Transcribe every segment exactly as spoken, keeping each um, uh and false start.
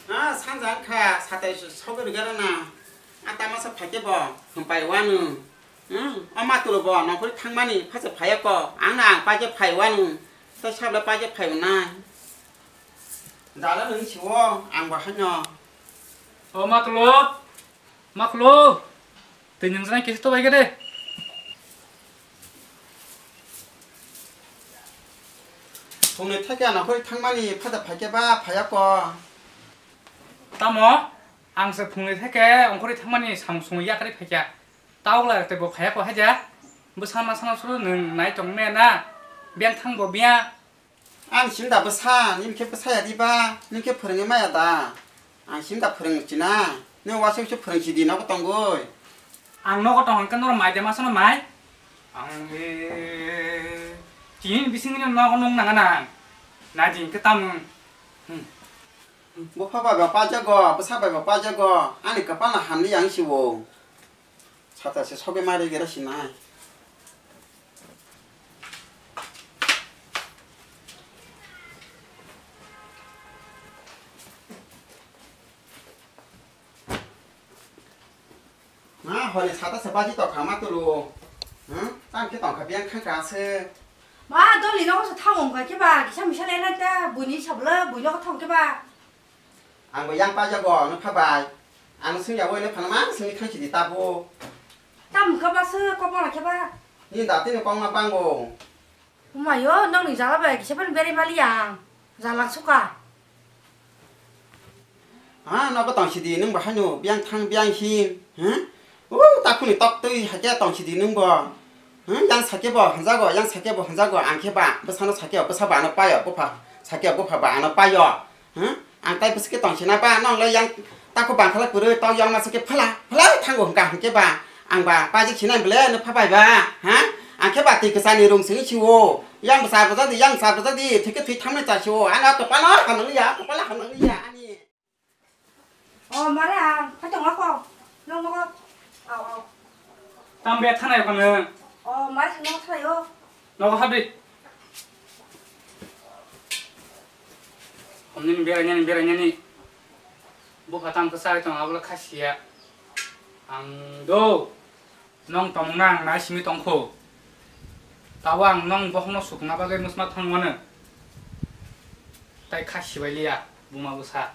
Ha, sanja wngkha, satai sogwi rwgwi rwna. A tamasa phaikhe bo hwnpai wanu. Hmm, o matulo bo nongkhorwi thangmani phacha phaiya ko. Ang na ang paikhe phai wanu. Tai sabla paikhe phai wnai. Dala nung siwo, ang bo haino. O matulo. Ma khwlo, twi nung jana kisa to bai khe de. Phungni theke ano khori thangmani phada phaikhe ba phaiya ko. Tamo, ang se phungni theke ongkhori thangmani samung sumung yakarwi phaikha. Tauglai tei bo phaiya ko haja. Bwsa ma sana suru nung nai tong me na. Biang thang bo biang. Ang sim da bwsa, nini khe bwsa ya diba, nini khe phwrwngwi maya da? Ang sim da phwrwng china, nini uaisa uaisa phwrwng chidi nogo tongwi. Ang nogo tong hwnkhe norok mai de ma sono mai? Ang le chini bisingni nogo nung nang nang. Na din khe tamung. Hmm. Bupha bai bo pajago, bwsa bai bo pajago, ani kwpal no hamli yang si o. Sata se sogwi ma rwgera sinai. Ma, hori sata se baji tokha ma tulu. Hmm? Tam khe tongkha biyang khangka se. Ma, doli nogo se thangwi wngkha khe ba, kisa misa le nai ta, buini sabla, buino thang khe ba. Ang bo yang pajago, ano pha bai. Ano sing yago, ino phano ma sing thang sidi tabo. Tam khe ba se, kok ma khe ba. Ni da tini kok ma bango. Umayo, nokni jala bai kisa phano berai mali ang. Jala suka. Ha, nogo tong sidi, nung bo haino biyang thang biyang hin. Ha? O, takhuni tok twi hakhe tong sidi nung bo. Ha? Yang sakhe bo hanjago, yang sakhe bo hanjago, ang khe ba, bwsano sakhe, bwsa ba ano payo, bupha sakhe, bupha ba ano payo. Ha? Ang tai bwswk khe tong sina ba, nong le yang takhu bangkhala kwrwi, tok yang masa khe phala, phala thango hwnkha hwnkhe ba. Ang ba pajik sinai bwle no phabai ba, ha? Ang khe ba twi kwchani rung sini si o. Yang bwsa bwsa di, yang bwsa bwsa di, thik khe thwi thamni cha si o. Ano kwpalo hamnang ya, kwpalo hamnang ya ani. O mare ang phaitong ako. Nong nogo. Au au. Tam be thanai ko nang. O mare sing nogo thanai o. Nogo habdi. Omni bera nyani bera nyani. Bo phatam kwchai tong abla khasiya. Ang do. Nong tongmung na ang nai simi tongkho. Tabo ang nong bokhokno sukna bagwi mwsma thangmano. Tai kha sibai liya, buma bwsa.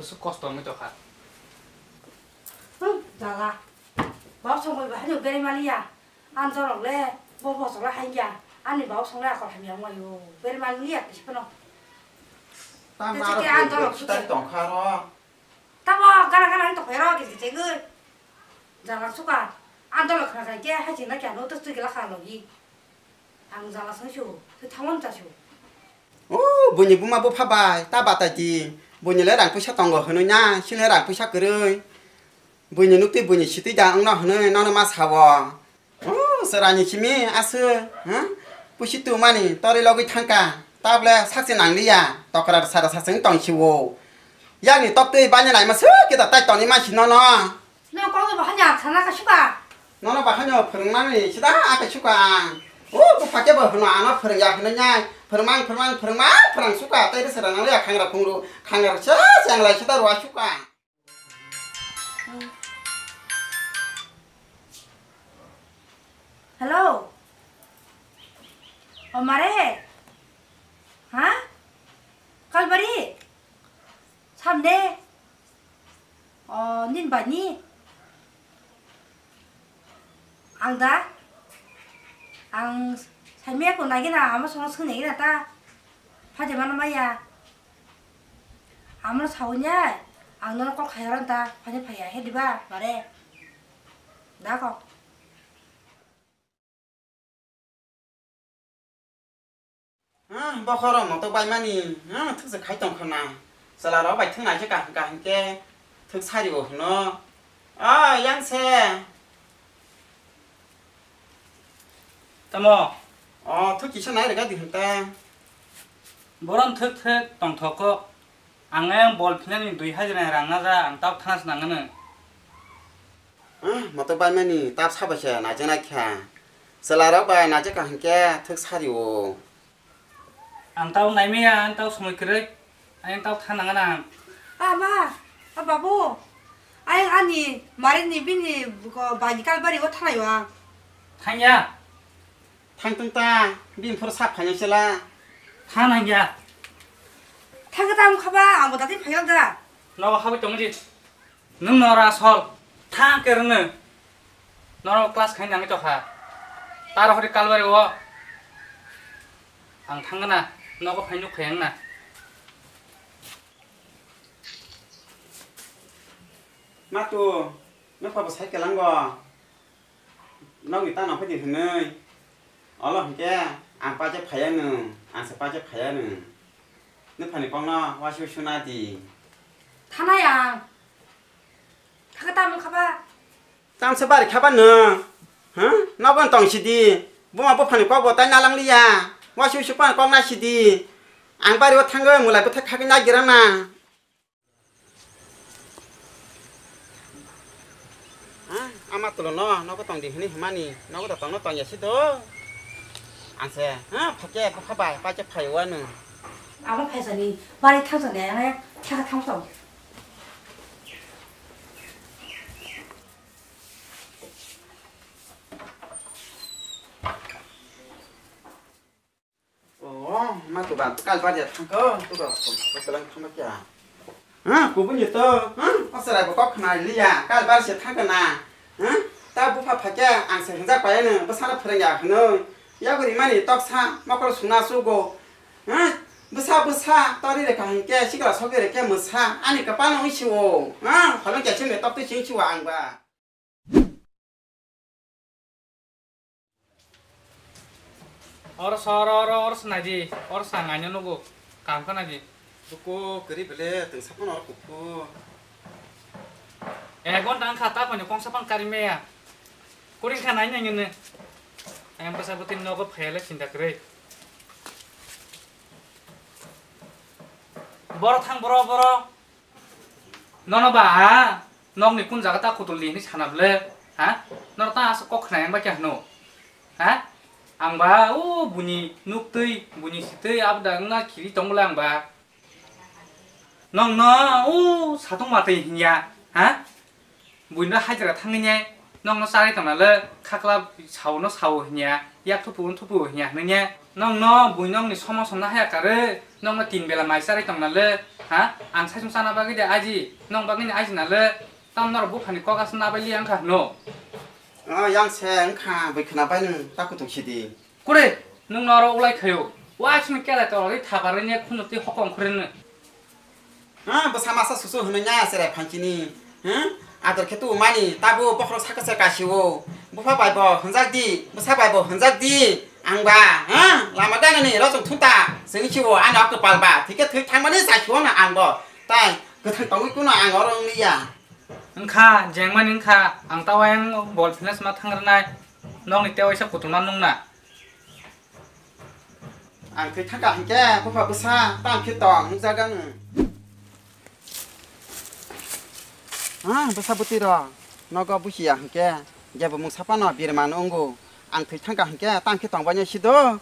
Bwswk kosto wngwi tongkha. Hmm, jala. Bau songbai bahai no berai maliya. Ang jorok le, bo bosok le hai ya. Ani bau song le akol hamya wngmai o. Berai maliya kisi phano. Tang Tei maro chike ang bwrwi jorok chwtai suke. Tongkha ro. Tamo gana gana wng tongphai ro kis kichengwi. Jala suka. Ang dolo khna khai khe hai chingna khe ano twi gila kha logi. Ang jala song su. Twi thamon cha su. O, buini buma bupha bai, ta batai di. Buini le rang puisa tongo hwnwi na, sini rang puisa kwrwi. Buini nuktwi buini sitwi da wngno hwnwi nono ma sao. O, chwraini simi aswk, ha? Puisi tumani torwi logwi thangka. Tabole sakse nangliya. Tokra sara sakse wng tong si o. Yakni toktwi baina naima swk khe da tai tongni ma si nono. Nono kok no bahai ni ang sana ka suka. Nono bahai no phwrwngmani sida aka suka ang. O, bupha khe bo hwno ano phwrwngya hwnwi nai. Phwrwngmang, phwrwngmang, phwrwngmang, phwrwng suka. Tai rwsara nangliya khangra khungru. Khangra se, se ang lai sida rwa suka. Hello. O mare. Ha? Kalbari? Samde? O, nin bani? Ang da? Ang saimaya ko nagina, amo songo sung nagina ta. Phade mana maya. Amo sawinya, ang nono kok khaya ron ta, phade phaya, he diba, mare. Da kok. Ah, bokhorok moto baimani, ah, thwksa khai tongkha na. Chwla rok bai thwk nai khe kaham kaham khe thwk sari o hwno. Ah, yang se. Tamo? Oh, thwk kisa nai rega di hwn ta. Borom thwk thwk tongthok kok. Ang ayang bol phinani dui hajar ni rang naja, ang tabuk thana se nangano. Ah, moto baimani tab sabaisa najaknai kha. Chwlarok bai najakha hinkhe thwk sari o. Ang tabuk naimaya, ang tabuk somoi kwrwi. Ayang tau thanang nang. A ma, a babu. Ayang ani marini bini ko bagi kalbari o thanai wa. Thangya. Thang tong ta, bini phuru sak phainai sela. Thanang ya. Thang ta am khaba, ang bo dati phailang da. Nogo habai tong di. Nwng nora sol, thang kerno. Noro class khaina nangwi tokha. Taro hori kalbari o. Ang thangna, nogo phai nuk phai ang na. Matu, nokha bo cycle ango. Nokni tano phai di hwnwi. Olo hwnkhe ang pache phaiya nwng, ang se pache phaiya nwng. Nokphani kokno wasu suna di. Thanai ang. Thaka tamo khaba? Tamsa bari khaba nwng? Ha? Nogon tong sidi. Buma buphani kok bo tai nalang liya. Wasu su pan kok na sidi. Ang bari o thangwi mulai bwthai khagwi nagira na. Ha? Ama tulo no, nogo tong di hini himani. Nogo da tong no tong ya sido. Ang se, ha, phake, bukha bai, pache phai wa nwng. Abo phaisani, bari thangsa ne, ang thaka thang tong. Oh, ma tu ba kal bar ya thang ko, tu ba ko, ko lang thang ba kya. Ha, kubun ya to, ha, asara ba kok khna liya, kal bar se thang na. Ha, ta bupha phake ang se hwnjak pai no, bwsano phwrwng ya hwno. Yagori mani toksa, mokol suna sugo. Ha, bwsa bwsa, tori rekha hwnkhe, sikla sogwi rekhe mwsa, ani kwpal no wngsi o. Ha, phalung kya chimni tok twi ching si o ang ba. Oro sa, oro, oro, oro sa naidi, oro sa ang aino nugo, kaham khe naidi. Duku kwrwi bele, twngsa phano oro kukhu. Ek ghonta wngkha, ta phano kongsa phano kari maya. Kuri wngkha nai nai nini. Ayang bwsa bwtwi nogo phaiya le sinda kwrwi. Boro thang, boro, boro. Nono ba ha, nokni kun jaga ta kutul di hinwi sana bwle, ha? Nono ta aswk kok khna yang ba khe hwno, ha? Ang ba o buini nuktwi, buini sitwi abda wngna khiri tong bwle ang ba. Nokno o satung matwi hinya, ha? Buino hajra thangwi ne, nokno charwi tongna le khakla saono sao hinya, yak thupu wng thupu hinya hwnwi ne. Nokno bui nokni somo somna haya karwi, nokno tin bela mai charwi tongna le, ha? Ang saichung chana bagwi de aji, nokni bagwi ni aji na le, tamo norok buphani kok aswk nabai li wngkha hwno. O, yang se wngkha, bui khna bai nwng ta kutuk sidi. Kure, nwng noro ulai khayo. Wa chini kela to ri thabar ri ne khunu twi hokong khre ne. Ha, bwsa masa susu hwnwi nai asere phanchini. Ha? Ador khe tu mani, tabo bokhorok saka se kasio. Bupha bai bo hwnjak di, bwsa bai bo hwnjak di. Ang ba, ha? Lama dana ni rosong thunta, sini sio ano kwpal ba. Thike thwi thangmani sa sio na ang bo. Tai, kwthang tongwi kuno ang oro wng liya. Wngkha, jengmani wngkha, ang ta wayang bol philna sima thang rwnai, nokni tei waisa kutung ma nung na. Ang thwi thangkha hinkhe bupha bwsa tam khe tong nukjak ang. Ha, bwsa bwtwi rok nogo buchiya hinkhe jebo mungsa phano birman wngo. Ang thwi thangkha hinkhe tam khe tong baino sido.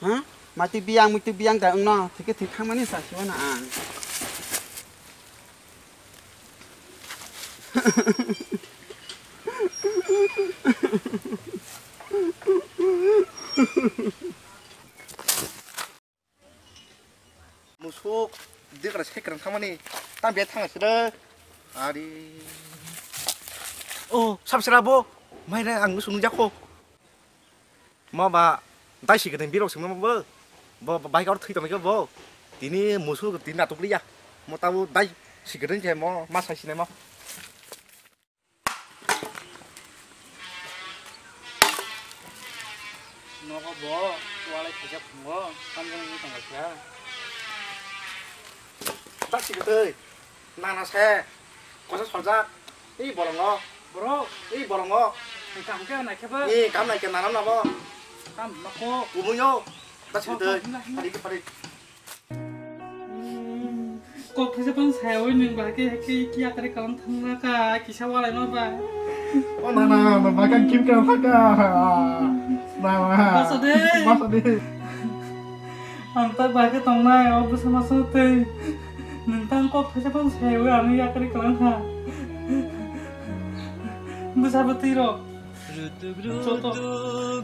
Ha? Matwi biyang, muitwi biyang da wngno, thwi khe thwi thangmani sa siwano ang. Musuk dikra sekrang thangmani, tam be thang sira. Ari. Oh, sab sira bo. Mai re ang musuk nung jakho. Ma ba dai sikhe birok singma bo. Bo, bo bai kor thwi tongkhe bo. Tini musu tini natuk liya. Mo tabo dai sikhe je mo ma sai sinai mo. Nogo bo walai khaja phungo, tamjani tongkha. Dai sikhe twi. Nana se, kosa soljak, i bolongo, bro, i bolongo. Kaham khe nai khe ba? Ni kam nai khe nana nabo. Kam nako. Kumuyo, ta sini tei, pari ke pari. Kok thaisa pang saya oi nwng ba ke ke ki akare kalam thangna ka kisa walai ma ba. O nana, no ba kan kim ka thaka. Nana. Masa de. Masa de. Ang ta ba ke tongnai, o bwsa masa tei. Nwng tang kok thaisa phano sai wi ano yakari kwlang kha. Bwsa bwtwi rok. Joto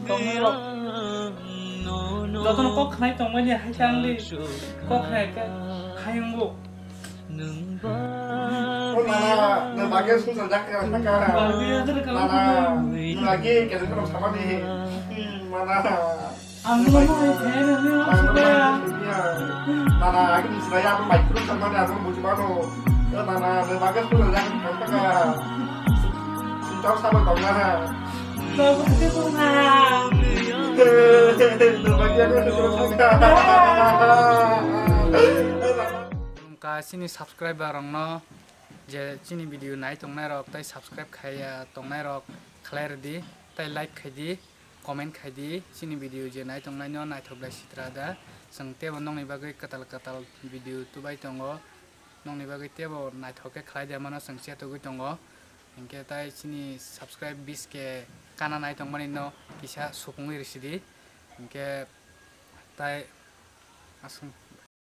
tongnai rok. Jotono kok khnai tongmani hai tangli. Kok khnai khe hai wngo. O nana, nwng bagwi swngchar jak kha kha. Bagwi ya jera kha. Nana, nwng agi kene kono samani. Hmm, nana. Ang nwng mo hai khe nwng nwng ang suka ya. Nana, agi nwng suka ya, ang bai kuru samani, ang buji mano. O nana, nwng bagwi swngchar jak kha kha. Swngchar samani tong nana. Babu khe tong na. Nwng bagwi agi swngchar jak kha kha. Ka chini subscriber rokno je chini video nai tongnai rok tai subscribe khaiya tongnai rok khlai rwdi, tai like khaidi, comment khaidi, chini video je nai tongnai no naithok lai sitra da. Chwng tebo nokni bagwi kwtal kwtal video tubai tongo, nokni bagwi tebo naithok khe khlai de mano chwng chetogwi tongo. Hinkhe tai chini subscribe bis ke kana nai tongmani no kisa supungwi risidi. Hinkhe tai aswng.